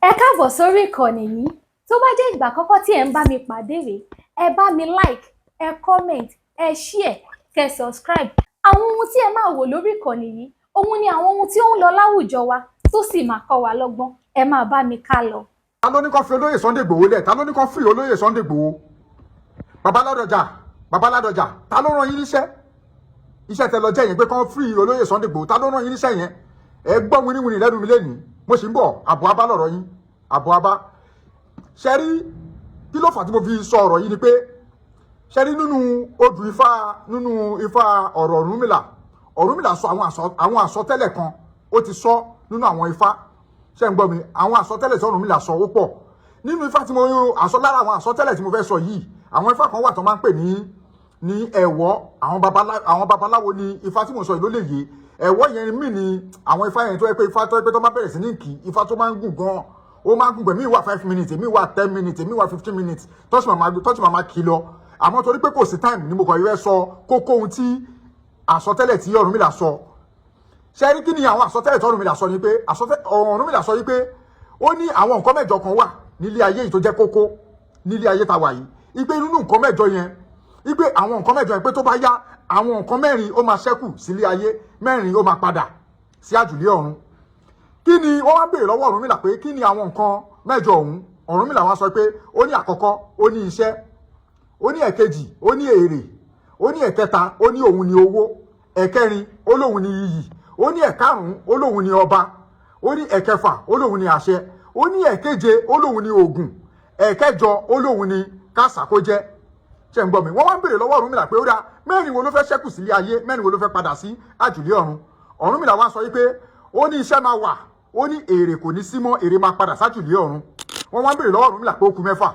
Ẹ káàbọ̀ sórí ìkànnì yìí. Tó bá jẹ́ ìgbà àkọ́kọ́ tí ẹ̀ ń bá mi pàdé rèé, ẹ bá mi like, ẹ comment, ẹ share, kẹ́ subscribe. Àwọn ohun tí ẹ máa wò lórí ìkànnì yìí, òun ni àwọn ohun tí ó ń lọ láwùjọ wa tó sì máa kọ́ wa lọ́gbọ́n. Ẹ máa bá mi ká lọ. Ta ló ní kó fi olóyè Sunday Igboho lẹ̀? Ta ló ní kó free olóyè Sunday Igboho? Bàbá Ládọjà, bàbá Ládọjà, ta ló rán yín níṣẹ́? Iṣẹ́ tẹ lọ jẹ́ yẹn pé kó free olóyè Sunday Igboho, ta ló rán yín níṣẹ́ yẹn? Ẹ gbọ́ winiwini lẹ́nu mi lẹ́nìí. Mo sì ń bọ̀, àbọ̀ abá lọ̀rọ̀ yín, àbọ̀ abá. Ṣe rí, kí ló fà tí mo fi sọ ọ̀rọ̀ yìí ni pé, ṣe rí, nínú odù Ifá, nínú Ifá, ọ̀rọ̀ Ọ̀rúnmìlà, Ọ̀rúnmìlà sọ àwọn àsọtẹ́lẹ̀ kan. Ó ti sọ nínú àwọn Ifá. Ṣé ń gbọ́ mi? Àwọn àsọtẹ́lẹ̀ tí Ọ̀rúnmìlà sọ, ó pọ̀ nínú Ifá tí mo àsọ. Lára àwọn àsọtẹ́lẹ̀ tí mo fẹ́ sọ yìí, àwọn Ifá kan wà tó máa ń pè ní ẹ̀wọ́. Àwọn babaláwo ní Ifá tí mo sọ yìí ló lè yé. Ẹ̀wọ́ yẹn mí ni àwọn Ifá yẹn tó yẹ pé Ifá tó yẹ pé tó máa bẹ̀rẹ̀ sí ní kì Ifá tó máa ń gùn gan, ó máa ń gùn. Pẹ̀mí wà 5 minutes, èmi wà 10 minutes, èmi wà 15 minutes, tọ́sí màmá kì í lọ. Àmọ́ torí pé kò sí time ni mo kàn yẹ sọ kókó ohun tí àsọtẹ́lẹ̀ tí Ọ̀rúnmìlà sọ. Ṣe rí, kí ni àwọn àsọtẹ́lẹ̀ tí Ọ̀rúnmìlà sọ? Ni pé Ọ̀rúnmìlà sọ yìí pé ó ní àwọn nǹkan mẹ́jọ kan wà nílé ayé yìí tó jẹ́ kókó nílé ayé ta wà yìí, ipe nínú nǹkan mẹ́jọ yẹn, ipe àwọn nǹkan mẹ́jọ yẹn, pé tó bá yá, àwọn nǹkan mẹ́rin ó máa ṣẹ́kù sílé ayé, mẹ́rin ó máa padà sí àjùlé ọ̀run. Kí ni wọ́n wá béèrè lọ́wọ́ Ọ̀rúnmìlà pé kí ni àwọn nǹkan mẹ́jọ ọ̀hún? Ọ̀rúnmìlà wá sọ pé ó ní àkọ́kọ́, ó ní iṣẹ́, ó ní ẹ̀kejì, ó ní èrè, ó ní ẹ̀kẹta, ó ní òun ní owó, ẹ̀kẹrin, ó lóun ní iyì, ó ní ẹ̀karùn-ún, ó lóun ní ọba, ó ní ẹ̀kẹfà, ó lóun ní àṣẹ, ó ní ẹ̀keje, ó lóun ní ògùn, ẹ̀kẹjọ, ó lóun ní kásàkójẹ́. Ṣe ń gbọ́ mi? Wọ́n wá ń béèrè lọ́wọ́ Ọ̀rúnmìlà pé ó dáa, mẹ́rin wo ló fẹ́ ṣẹ́kù sílé ayé? Mẹ́rin wo ló fẹ́ padà sí àjùlé ọ̀run? Ọ̀rúnmìlà wá sọ wípé ó ní iṣẹ́ máa wà, ó ní èrè kò ní sí mọ́, èrè máa padà sájùlé ọ̀run. Wọ́n wá ń béèrè lọ́wọ́ Ọ̀rúnmìlà pé ó kù mẹ́fà.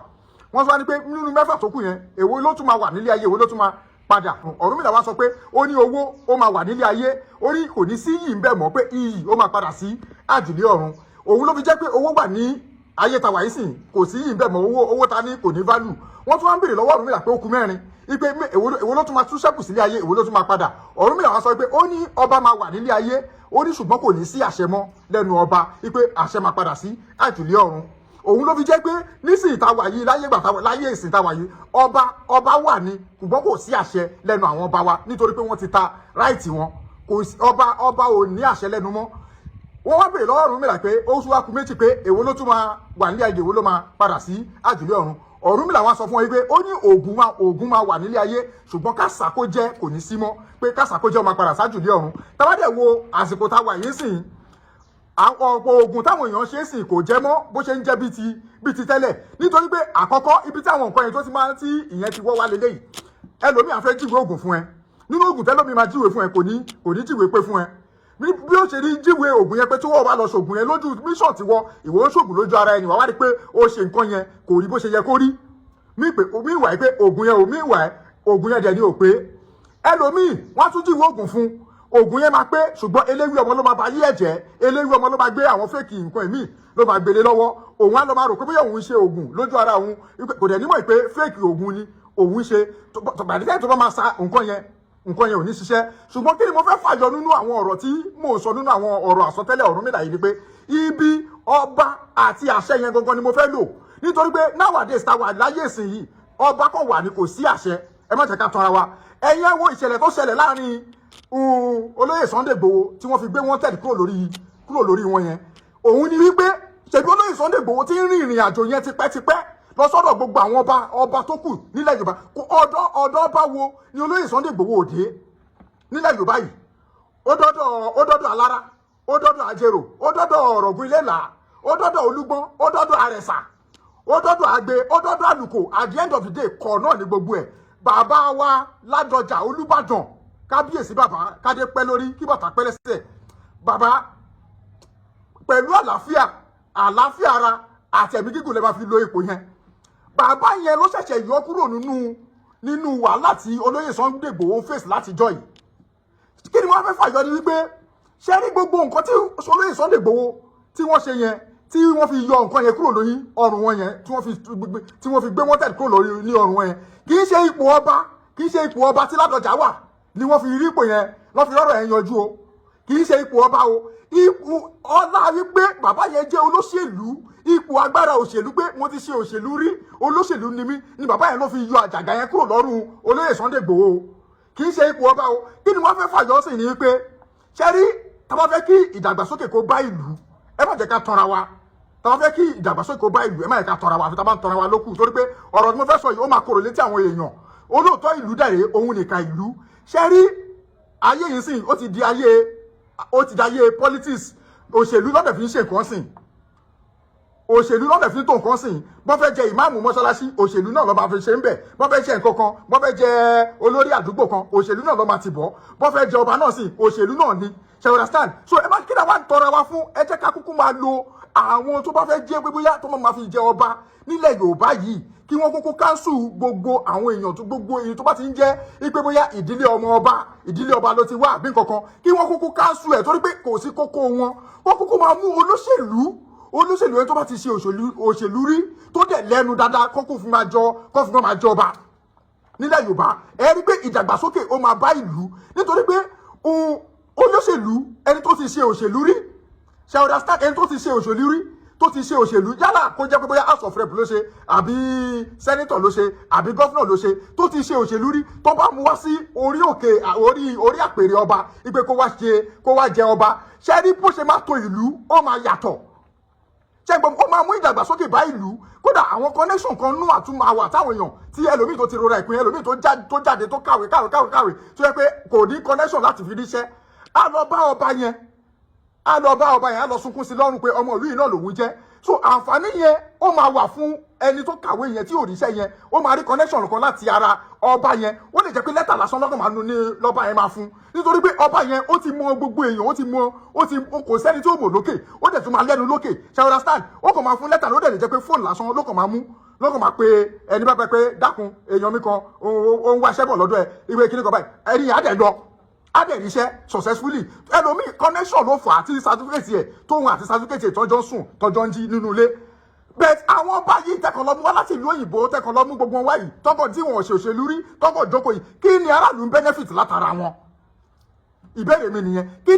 Wọ́n sọ wá ní pé nínú mẹ́fà tó kù yẹn, èwo ló tún máa wà nílé ayé? Èwo ló tún máa padà? Ọ̀rúnmìlà wá sọ pé ó ní owó ó máa wà nílé ayé, ó ní kò ní sí iyì ń bẹ̀ mọ́, pé iyì ó máa padà sí àjùlé ọ̀run. Òun ló fi jẹ́ pé owó wà ní ayé ta wà yìí sìn, kò sí yìí ń bẹ̀ mọ́. Owó ta ní kò ní value. Wọ́n tún wá ń béèrè lọ́wọ́ Ọ̀rúnmìlà pé ó kù mẹ́rin, ipe èwo ló tún máa tún ṣẹ́kù sílé ayé? Èwo ló tún máa padà? Ọ̀rúnmìlà wá sọ pé ó ní ọba máa wà nílé ayé, ó ní ṣùgbọ́n kò ní sí àṣẹ mọ́ lẹ́nu ọba, ipe àṣẹ máa padà sí àjùlé ọ̀run. Òun ló fi jẹ́ pé nísìnyí tá wà yìí, láyé ìgbà tá láyé ìsìn tá wà yìí, ọba wà ní, ṣùgbọ́n kò sí àṣẹ lẹ́nu àwọn ọba wa, nítorí pé wọ́n ti ta right wọn. Kò sí ọba, ọba ò ní àṣẹ lẹ́nu mọ́. Wọ́n wá béèrè lọ́wọ́ Ọ̀rúnmìlà pé ó tún wá kù méjì, pé èwo ló tún máa wà nílé ayé? Èwo ló máa padà sí àjùlé ọ̀run? Ọ̀rúnmìlà wá sọ fún wọn pé ó ní ògùn máa wà nílé ayé, ṣùgbọ́n kásàkó jẹ́ kò ní sí mọ́, pé kásàkó jẹ́ ó máa padà sájùlé ọ̀run. Tá bá dẹ̀ wo àsìkò tá wà yìí sìn, ọ̀pọ̀ oògùn táwọn èèyàn ṣe é sìn kò jẹ́ mọ́ bó ṣe ń jẹ́ bíi ti tẹ́lẹ̀, nítorí pé àkọ́kọ́, ibi tí àwọn nǹkan yẹn tó ti máa tí ìyẹn ti wọ́ wá lélẹ́yìí, ẹlòmíì á fẹ́ jíwèé oògùn fún ẹ. Nínú oògùn tẹ́lòmíì máa jíwèé fún ẹ, kò ní jíwèé pé fún ẹ bí ó ṣe ní jíwèé oògùn yẹn, pé tí wọ́n bá lọ ṣògùn yẹn lójú mission tí wọ́n ìwọ ń ṣògùn lójú ara ẹni, wàá wá rí pé ó ṣe nǹkan yẹn, kò rí bó ṣe yẹ kó rí. Mí pé mí wà pé oògùn yẹn ò mí wà oògùn yẹn dẹ̀ ni ò pé. Ẹlòmíì, wọ́n tún jíwèé oògùn fún, oògùn yẹn máa pé, ṣùgbọ́n eléwé ọmọ ló máa ba yí ẹ̀jẹ̀, eléwé ọmọ ló máa gbé àwọn fake nǹkan ẹ̀mí ló máa gbélé lọ́wọ́. Òun á lọ máa rò pé bóyá òun ṣe oògùn lójú ara òun, kò dẹ̀ nímọ̀ pé fake oògùn ni òun ṣe. Tọ̀gbàdìtẹ́ tó bá máa sa nǹkan yẹn, nǹkan yẹn ò ní ṣiṣẹ́. Ṣùgbọ́n kí ni mo fẹ́ fàyọ nínú àwọn ọ̀rọ̀ tí mò ń sọ, nínú àwọn ọ̀rọ̀ àsọtẹ́lẹ̀ Ọ̀rúnmìlà yìí, ni pé ibi ọba àti àṣẹ yẹn gangan ni mo fẹ́ lò, nítorí pé nowadays ta wà láyé ìsìn yìí, ọba kan wà ní, kò sí àṣẹ. Ẹ má jẹ́ ká tanra wa. Ẹ̀yin ẹ wo ìṣẹ̀lẹ̀ tó ṣẹlẹ̀ láàrin olóyè Sunday Igboho tí wọ́n fi gbé wanted kúrò lórí wọn yẹn. Òun ni wípé ṣèbí olóyè Sunday Igboho ti ń rin ìrìn àjò yẹn tipẹ́tipẹ́ lọ sọ́dọ̀ gbogbo àwọn ọba tó kù nílẹ̀ Yorùbá. Ọ̀dọ̀ ọba wo ni olóyè Sunday Igboho òde nílẹ̀ Yorùbá yìí? Ó dọ́dọ̀ Alára, ó dọ́dọ̀ Àjèrò, ó dọ́dọ̀ Ọ̀rọ̀gùn Ilé-Ìlá, ó dọ́dọ̀ Olúgbọ́n, ó dọ́dọ̀ Àrẹ̀sà, ó dọ́dọ̀ Àgbè, ó dọ́dọ̀ Àlùkò. At the end of the day, kọ̀ náà ní gbogbo ẹ̀. Bàbá wa Ládọjà Olúbàdàn, kábíyèsí bàbá, kádé pẹ́ lórí, kí bàtà pẹ́ lẹ́sẹ̀ bàbá, pẹ̀lú àlàáfíà, àlàáfíà ara àti ẹ̀mí gígùn lè máa fi lo ipò yẹn. Bàbá yẹn ló ṣẹ̀ṣẹ̀ yọ kúrò nínú wàhálà tí olóyè Sunday Igboho ń fèsì látijọ́ yìí. Kí ni wọ́n fẹ́ fàyọ ni wípé, ṣé rí gbogbo nǹkan tí olóyè Sunday Igboho tí wọ́n ṣe yẹn, tí wọ́n fi yọ nǹkan yẹn kúrò lórí ọrùn wọn yẹn, tí wọ́n fi gbé wanted kúrò lórí ní ọrùn wọn yẹn, kì í ṣe ipò ọba, kì í ṣe ipò ọba tí Ládọjà wà ni wọ́n fi rí ipò yẹn, wọ́n fi rọ́rọ̀ yẹn yanjú o. Kì í ṣe ipò ọba o. Ipò ọlá wípé bàbá yẹn jẹ́ olóṣèlú, ipò Ipò agbára òṣèlú pé mo ti ṣe òṣèlú rí, olóṣèlú ni mí, ni bàbá yẹn ló fi yọ àjàgà yẹn kúrò lọ́rùn olóyè Sunday Igboho. Kì í ṣe ipò ọba o. Kí ni wọ́n fẹ́ fàyọ sí ni pé, ṣe rí, tá bá fẹ́ kí ìdàgbàsókè kó bá ìlú, ẹ má jẹ́ ká tanra wa. Tá bá fẹ́ kí ìdàgbàsókè kó bá ìlú, ẹ má jẹ́ ká tanra wa. Àfi tá bá ń tanra wa lókù, torí pé ọ̀rọ̀ tí mo fẹ́ sọ yìí, ó máa korò létí àwọn èèyàn. Olóòótọ́ ìlú dẹ̀rẹ̀ òun nìkan ìlú. Ṣe rí, ayé yìí sìn, ó ti di ayé politics. Òṣèlú lọ́dẹ̀ fi ń ṣe nǹkan sìn, òṣèlú lọ́dẹ̀ fi ń tó nǹkan sìn. Bọ́n fẹ́ jẹ ìmáàmù mọ́ṣáláṣí, òṣèlú náà ló máa fi ṣe ń bẹ̀. Bọ́n fẹ́ jẹ nǹkan kan, bọ́n fẹ́ jẹ olórí àdúgbò kan, òṣèlú náà ló máa ti bọ̀. Bọ́n fẹ́ jẹ ọba náà sìn, òṣèlú náà ni. Ṣe understand? So ẹ má kí ni àwa ń tọrọ wa fún. Ẹ jẹ́ ká kúkú máa lo àwọn tó bá fẹ́ jẹ́ pé bóyá tó máa fi jẹ ọba nílẹ̀ Yorùbá yìí, kí wọ́n kúkú cancel gbogbo àwọn èèyàn tó, gbogbo èyí tó bá ti ń jẹ́ ipe bóyá ìdílé ọmọ ọba, ìdílé ọba ló ti wá àbí nǹkankan, kí wọ́n kúkú cancel ẹ̀, torí pé kò sí kókó wọn. Wọ́n kúkú máa mú olóṣèlú, olóṣèlú ẹni tó bá ti ṣe òṣèlú, òṣèlú rí, tó dẹ̀ lẹ́nu dáadáa, kókó fún máa jọ, kó fún máa jọba nílẹ̀ Yorùbá. Ẹ rí pé ìdàgbàsókè ó máa bá ìlú, nítorí pé olóṣèlú, ẹni tó ti ṣe òṣèlú rí, ṣe understand, ẹni tó ti ṣe òṣèlú rí, tó ti ṣe òṣèlú, yálà kó jẹ́ pé bóyá House of Rep ló ṣe, àbí senator ló ṣe, àbí governor ló ṣe, tó ti ṣe òṣèlú rí, tó bá mú wá sí orí òkè, orí àpèrè ọba, ipe kó wá ṣe, kó wá jẹ ọba, ṣe rí bó ṣe máa to ìlú, ó máa yàtọ̀. Ṣẹ́gbọ́n, ó máa mú ìdàgbàsókè bá ìlú. Kódà àwọn connection kan nú àtúmọ̀ àwà táwọn èèyàn tí ẹlòmíì tó ti rora ìpín, ẹlòmíì tó jáde, tó kàwé, kàwé, kàwé, kàwé, tó yẹ pé kò ní connection láti fi ríṣẹ́, á lọ bá ọba yẹn, á lọ bá ọba yẹn, á lọ sunkún sí lọ́rùn pé ọmọ ìlú yìí náà lòun jẹ́. So àǹfààní yẹn, ó máa wà fún ẹni tó kàwé yẹn tí ò ríṣẹ́ yẹn. Ó máa rí connection kan láti ara ọba yẹn. Ó lè jẹ́ pé lẹ́tà lásán lọ́kàn máa nu ní lọ́ba yẹn máa fún, nítorí pé ọba yẹn, ó ti mọ gbogbo èèyàn, ó ti mọ, ó ti kò sẹ́ni tí ó mọ̀ lókè, ó dẹ̀ tún máa lẹ́nu lókè. Ṣe understand? Ó kàn máa fún lẹ́tà, ló dẹ̀ lè jẹ́ pé fóònù lásán ló kàn máa mú, ló kàn máa pe ẹni bá pẹ́ pé, "Dákun, èèyàn mi kan ó ń wáṣẹ́ bọ̀ lọ́dọ̀ ẹ, ìwé kíní kan báyìí." Ẹni yẹn á dẹ̀ lọ, á dẹ̀ ríṣẹ́ successfully. Ẹlòmíì, connection ló fà á tí certificate ẹ̀, tóun àti certificate ẹ̀ tọ́jọ́ ń sùn, tọ́jọ́ ń jí nínú ilé. But àwọn báyìí tẹkànlọ́mú wá láti ìlú òyìnbó, tẹkànlọ́mú gbogbo wọn wáyìí, tọkọ̀ tí wọn ò ṣe òṣèlú rí, tọkọ̀ jókòó yìí, kí ni aráàlú ń benefit látara wọn? Ìbéèrè mi nìyẹn. Kí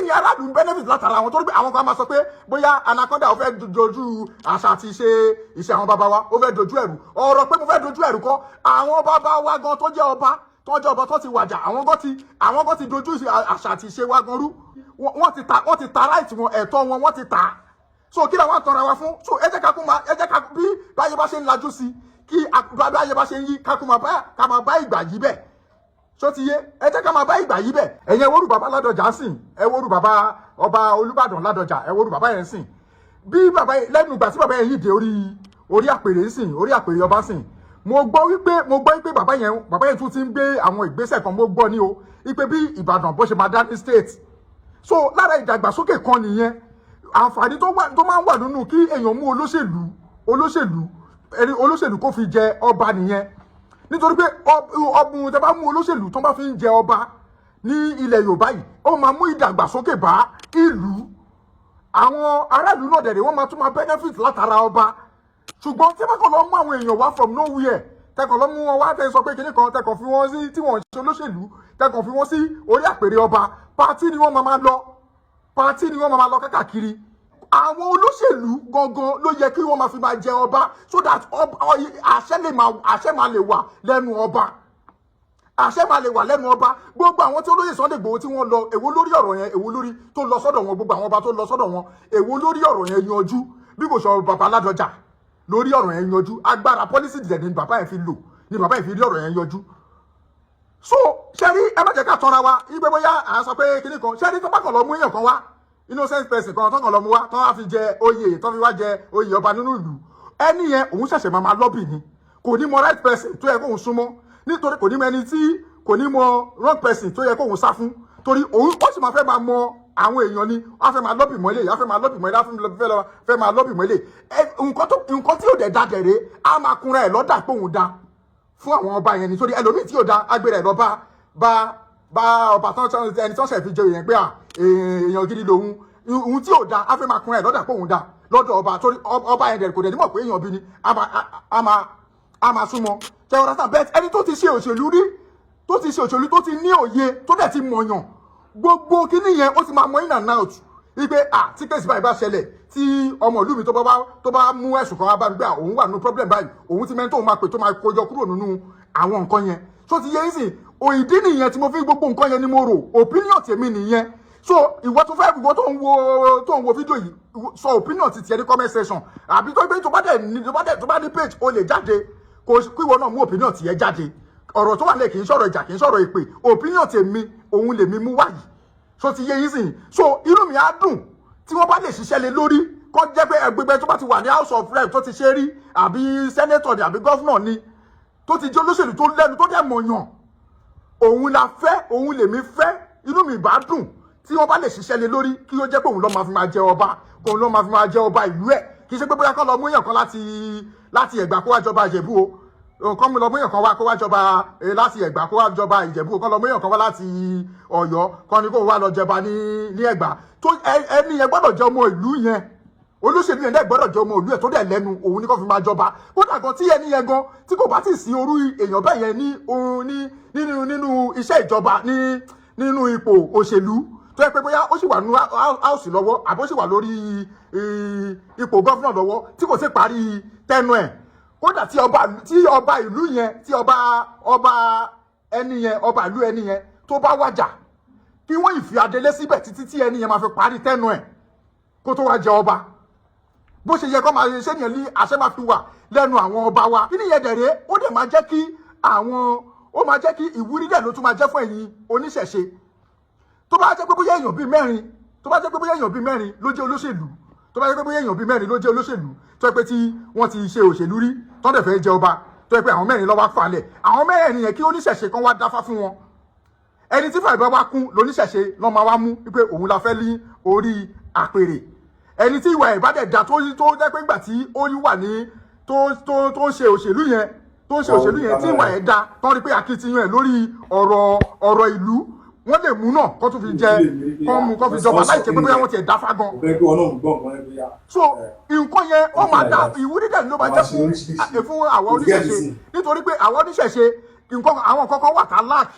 ni aráàlú ń benefit látara wọn? Torí pé àwọn kan máa sọ pé bóyá anaconda, ó fẹ́ dojú àṣà àti ìṣe, ìṣe àwọn bàbá wa, ó fẹ́ dojú ẹ̀rù. Ọ̀rọ̀ pé mo fẹ́ dojú ẹ̀rù kọ́. Àwọn bàbá wa gan tó jẹ́ ọba, tó jẹ́ ọba tó ti wàjà, àwọn gan ti dojú àṣà àti ìṣe wa gan rú. Wọ́n ti ta right wọn, ẹ̀tọ́ wọn, wọ́n ti ta. So kí làwọn tọrọ wa fún? So ẹ jẹ́ ká bí báyé bá ṣe ń lajú sí, kí báyé bá ṣe ń yí, ká kó máa bá, ká máa bá ìgbà yí bẹ́ẹ̀. Ṣó ti yé? Ẹ jẹ́ ká máa bá ìgbà yí bẹ́ẹ̀. Ẹ̀yin, ẹ wórú bàbá Ládọjà sìn, ẹ wórú bàbá ọba Olúbàdàn Ládọjà, ẹ wórú bàbá yẹn sìn. Bí bàbá yẹn lẹ́nu ìgbà tí bàbá yẹn yìí dé orí àpèrè sìn, orí àpèrè ọba sìn, mo gbọ́ wípé bàbá yẹn tún ti ń gbé àwọn ìgbésẹ̀ kan. Mo gbọ́ ní o wípé bí Ìbàdàn bó ṣe máa dá ní state. So lára ìdàgbàsókè kan nìyẹn. Àǹfààní tó wà, tó máa ń wà nínú kí èèyàn mú olóṣèlú, ẹni olóṣèlú kó fi jẹ ọba nìyẹn, nítorí pé ọbùn tẹ bá mú olóṣèlú tó bá fi ń jẹ ọba ní ilẹ̀ Yorùbá yìí, ó máa mú ìdàgbàsókè bá ìlú. Àwọn aráàlú náà dẹ̀rẹ̀, wọ́n máa tún máa benefit látara ọba. Ṣùgbọ́n tí wọ́n kàn lọ mú àwọn èèyàn wá from nowhere, tẹkàn lọ mú wọn wá, tẹ sọ pé kinní kan, tẹkàn fi wọn sí, tí wọ́n ń ṣe olóṣèlú, tẹkàn fi wọn sí orí àpèrè ọba, party ni wọ́n máa máa lọ, party ni wọ́n máa máa lọ kákàkiri. Àwọn olóṣèlú gangan ló yẹ kí wọ́n máa fi máa jẹ ọba, so that àṣẹ máa lè wà lẹ́nu ọba, àṣẹ máa lè wà lẹ́nu ọba. Gbogbo àwọn tí olóyè Sunday Igboho tí wọ́n lọ, èwo lórí ọ̀rọ̀ yẹn? Èwo lórí tó lọ sọ́dọ̀ wọn? Gbogbo àwọn ọba tó lọ sọ́dọ̀ wọn, èwo lórí ọ̀rọ̀ yẹn yanjú? Bí kò sọ bàbá Ládọjà lórí ọ̀rọ̀ yẹn yanjú. Agbára policy dẹ̀ ni bàbá yẹn fi lò, ni bàbá yẹn fi rí ọ̀rọ̀ yẹn yanjú. So ṣẹ́rí, ẹ má jẹ́ ká tọ́ra wa ìgbé bóyá à ń sọ pé kinní kan. Ṣẹ́rí, tó bá kàn lọ mú èèyàn kan wá, innocent person kan tó kàn lọ mú wá, tó wá fi jẹ oyè, tó fi wá jẹ oyè ọba nínú ìlú, ẹni yẹn, òun ṣẹ̀ṣẹ̀ máa máa lobby ni. Kò ní mọ right person tó yẹ kóun súnmọ́, nítorí kò ní mọ ẹni tí, kò ní mọ wrong person tó yẹ kóun sá fún, torí òun ó sì máa fẹ́ máa mọ àwọn èèyàn ni. Wọ́n fẹ́ máa lobby mọ́lẹ̀, wọ́n fẹ́ máa lobby mọ́lẹ̀, wọ́n fẹ́ máa lobby mọ́lẹ̀. Nǹkan tí yóò dẹ̀ da dẹ̀rẹ̀, á máa kunra ẹ̀ lọ́dà pé òun da fún àwọn ọba yẹn, nítorí ẹlòmíì tí yóò da agbèrè ẹ̀ lọ bá ọba tán, ẹni tán ṣẹ̀ fi jẹ èèyàn pé à èèyàn gidi lòun. Òun tí yóò da, á fẹ́ máa kunra ẹ̀ lọ́dà pé òun da lọ́dọ̀ ọba, torí ọba yẹn dẹ̀ kò dẹ̀ nímọ̀ pé èèyàn bí ni, á máa súnmọ́. Ṣe ọ̀rọ̀ sàn bẹ́ẹ̀? Ẹni tó ti ṣe òṣèlú rí, tó ti ṣe òṣèlú, tó ti ní òye, tó dẹ̀ ti mọ̀yàn, gbogbo kíní yẹn, ó ti máa mọ in and out wípé à tí case báyìí bá ṣẹlẹ̀, Tí ọmọ ìlú mi tó bá mú ẹ̀sùn kan wá bá mi gbé, òun wà nínú problem báyìí, òun ti mẹ́ni tóun máa pè tó máa kójọ kúrò nínú àwọn nǹkan yẹn. Tó ti yé yín sìn, òìdí nìyẹn tí mo fi gbogbo nǹkan yẹn ni mo rò. Opinion tèmi nìyẹn. So ìwọ tó fẹ́, ìwọ tó ń wo fídíò yìí, sọ opinion ti tiẹ̀ ní comment section, àbí tó gbé tó bá ní page, o lè jáde kó kí ìwọ náà mú opinion tiẹ̀ jáde. Ọ̀rọ̀ tó wà lẹ̀ kì í sọ̀rọ̀ ìjà, kì í sọ̀rọ̀ èpè. Opinion tèmi òun lèmi mú wáyìí. So ti yé yín sìn. So inú mi á dùn tí wọ́n bá lè ṣiṣẹ́ lé lórí, kó jẹ́ pé ẹgbẹ́gbẹ́ tó bá ti wà ní House of Rep tó ti ṣe rí, àbí senator ni, àbí governor ni, tó ti jẹ́ olóṣèlú tó lẹ́nu, tó dẹ̀ mọ̀yàn, òun la fẹ́, òun lèmi fẹ́. Inú mi bá dùn tí wọ́n bá lè ṣiṣẹ́ lé lórí, kí ó jẹ́ pé òun ló máa fi máa jẹ ọba, kóun ló máa fi máa jẹ ọba ìlú ẹ̀. Kì í ṣe pé bóyá kọ́ lọ mú èèyàn kan láti Ẹ̀gbá kó wá jọba Ìjẹ̀bú o, kọ́ lọ mú èèyàn kan wá kó wá jọba láti Ẹ̀gbá kó wá jọba Ìjẹ̀bú o, kọ́ lọ mú èèyàn kan wá láti Ọ̀yọ́, kọ́ ni kó wá lọ jọba ní Ẹ̀gbá. Tó ẹni yẹn gbọ́dọ̀ jẹ́ ọmọ ìlú yẹn. Olóṣèlú yẹn dẹ̀ gbọ́dọ̀ jẹ́ ọmọ ìlú ẹ̀ tó dẹ̀ lẹ́nu, òun ní kó fi máa jọba. Kódà gan, tí ẹni yẹn gan tí kò bá ti sí orú èèyàn bẹ́ẹ̀ yẹn ní òun ní nínú iṣẹ́ ìjọba, ní nínú ipò òṣèlú, tó yẹ pé bóyá ó sì wà nínú house lọ́wọ́, àbó sì wà lórí ipò governor lọ́wọ́ tí kò sì parí tẹnu ẹ̀, kódà tí ọba ìlú yẹn, tí ọba ẹni yẹn, ọba ìlú ẹni yẹn tó bá wàjà, kí wọ́n ìfi adelé síbẹ̀ títí tí ẹni yẹn máa fi parí tẹnu ẹ̀ kó tó wá jẹ ọba. Bó ṣe yẹ kó máa ṣe nìyẹn ní àṣẹ máa fi wà lẹ́nu àwọn ọba wa. Kí nìyẹn dẹ̀rẹ́, ó dẹ̀ máa jẹ́ kí àwọn, ó máa jẹ́ kí ìwúrí dẹ̀ ló tún máa jẹ́ fún ẹ̀yin oníṣẹ̀ṣe. Tó bá jẹ́ pé bóyá èèyàn bíi mẹ́rin ló jẹ́ olóṣèlú, tó bá jẹ́ pé bóyá èèyàn bíi mẹ́rin ló jẹ́ olóṣèlú, tó yẹ pé tí wọ́n ti ṣe òṣèlú rí, tó dẹ̀ fẹ́ jẹ ọba, tó yẹ pé àwọn mẹ́rin ló wá falẹ̀, àwọn mẹ́rin yẹn, kí oníṣẹ̀ṣe kan wá dáfá fún wọn, ẹni tí fàìbá wá kún lóníṣẹ̀ṣe lọ́ máa wá mú wípé òun la fẹ́ ní orí àpèrè. Ẹni tí ìwà ẹ̀ bá dẹ̀ da, tó jẹ́ pé ìgbà tí ó wà ní tó ń ṣe òṣèlú yẹn, tó ń ṣe òṣèlú yẹn, tí ìwà ẹ̀ da, tó rí pé akitiyan ẹ̀ lórí ọ̀rọ̀ ìlú, wọ́n lè mú náà kó tún fi jẹ, kó mú kó fi jọba láì ṣe pé bóyá wọ́n ti ẹ̀ dáfá gan. Mo fẹ́ kí wọn náà gbọ́ nǹkan ẹ̀ bóyá. So nǹkan yẹn, ó máa da ìwúrí dẹ̀ ló máa jẹ́ fún àwọn oníṣẹ̀ṣe, nítorí pé àwọn oníṣẹ̀ṣe, nǹkan àwọn nǹkan kan wà tá lack.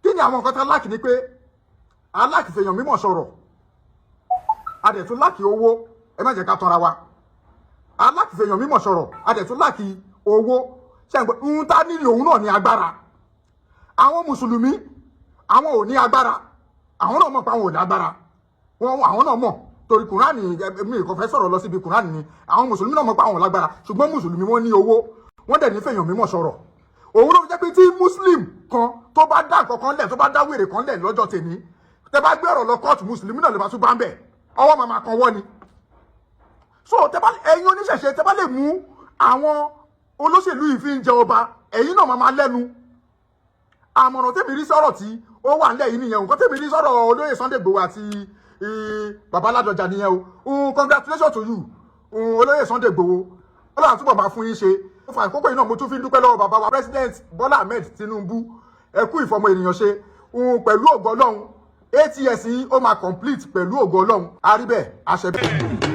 Kí ni àwọn nǹkan tá lack? Ni pé a lack fèèyàn mímọ̀ sọ̀rọ̀, a dẹ̀ tún lack owó. Ẹ má jẹ́ ká tọ́ra wa. A lack fèèyàn mímọ̀ sọ̀rọ̀, a dẹ̀ tún lack owó. Ṣẹ́ǹgbọ́n ń tá nílò òun náà ní agbára. Àwọn mùsùlùmí, àwọn ò ní agbára. Àwọn náà mọ̀ pé àwọn ò ní agbára wọn. Àwọn náà mọ̀ torí Kùránì. Mi kò fẹ́ sọ̀rọ̀ lọ síbi Kùránì ni. Àwọn mùsùlùmí náà mọ̀ pé àwọn ò lágbára, ṣùgbọ́n mùsùlùmí, wọ́n ní owó, wọ́n dẹ̀ ní fèèyàn mímọ̀ sọ̀rọ̀. Òun ló fi jẹ́ pé tí muslim kan tó bá dá nǹkan kan lẹ̀, tó bá dá wèrè kan lẹ̀ lọ́jọ́ tèmi, tẹ bá gbé ọ̀rọ̀ lọ kóòtù, mùsùlùmí náà lè máa tún bá ń bẹ̀, ọwọ́ máa máa kan wọ́ ni. So tẹ bá, ẹ̀yin oníṣẹ̀ṣe, tẹ bá lè mú àwọn olóṣèlú yìí fi ń jẹ ọba, ẹ̀yin náà máa máa lẹ́nu. Àmọ̀ràn tèmi rí sọ̀rọ̀ tí ó wà nílẹ̀ yìí nìyẹn. Nǹkan tèmi rí sọ̀rọ̀ olóyè Sunday Igboho àti bàbá Ládọjà nìyẹn o. Congratulations to you, olóyè Sunday Igboho. Ọlọ́run àtúbọ̀ máa fún yín ṣe. Ó fa àkókò yìí náà, mo tún fi ń dúpẹ́ lọ́wọ́ bàbá wa, President Bọ́lá Ahmed Tinubu. Ẹ kú ìfọmọ ènìyàn ṣe. Pẹ̀lú ògo Ọlọ́run, 8 years yín ó máa complete pẹ̀lú ògo Ọlọ́run. Àrí bẹ́ẹ̀, àṣẹ bẹ́ẹ̀.